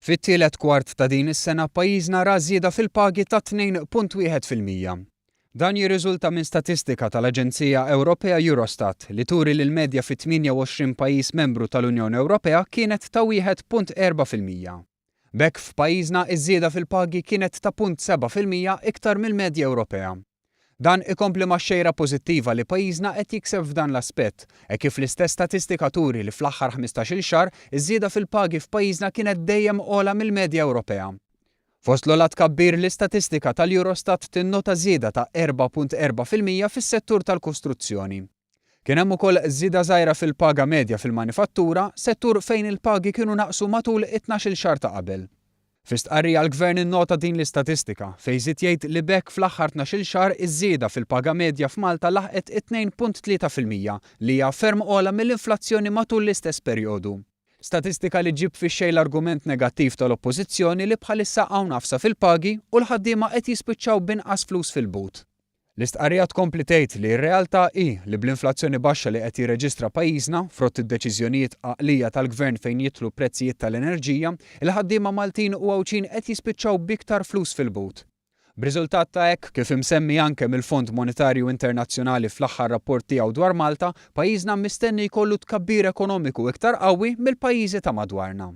Fit-tielet kwart ta' din is-sena pajjiżna ra żieda fil-pagi ta' 2.1%. Dan jirriżulta minn statistika tal-aġenzija Ewropea Eurostat li turi li l-medja fit-28 pajjiż membru tal-Unjoni Ewropea kienet ta' 1.4%. B'hekk f'pajjiżna iż-żieda fil-pagi kienet ta' 0.7% iktar mill-medja Ewropea. Dan ikompli max-xejra pożittiva li pajjiżna qed jikseb f'dan l-aspett, hekk kif l-istess statistika turi li fl-aħħar ħmistax-il xahar iż-żieda fil-pagi f'pajjiżna kienet dejjem ogħla mill-medja Ewropea. Fost l-ogħla tkabbir l-istatistika tal-Eurostat tinnota żieda ta' 4.4% fis-settur tal-kostruzzjoni. Kien hemm ukoll żieda żgħira fil-paga medja fil-manifattura, settur fejn il-pagi kienu naqsu matul it-tnax-il xahar ta' qabel. Fi stqarrija l-Gvern innota din l-istatistika, fejn żied jgħid li b'hekk fl-aħħar tnax-il xahar iż-żieda fil-paga medja f'Malta laħqet it-2.3% li hija ferm ogħla mill-inflazzjoni matul l-istess perjodu. Statistika li ġġib fix-xejn l-argument negattiv tal-Oppożizzjoni li bħalissa hawn għafsa fil-pagi u l-ħaddiema qed jispiċċaw b'inqas flus fil-but. L-istqarrija tkompli tgħid li r-realtà hi li bl-inflazzjoni baxxa li qed jirreġistra pajjiżna, frott id-deċiżjonijiet għaqlija tal-Gvern fejn jidħlu prezzijiet tal-enerġija, il-ħaddiema Maltin u Għawdxin qed jispiċċaw b'iktar flus fil-but. B'riżultat ta' hekk, kif imsemmi anke mill-Fond Monetarju Internazzjonali fl-aħħar rapport tiegħu dwar Malta, pajjiżna mistenni jkollu tkabbir ekonomiku iktar qawwi mill-pajjiżi ta' madwarna.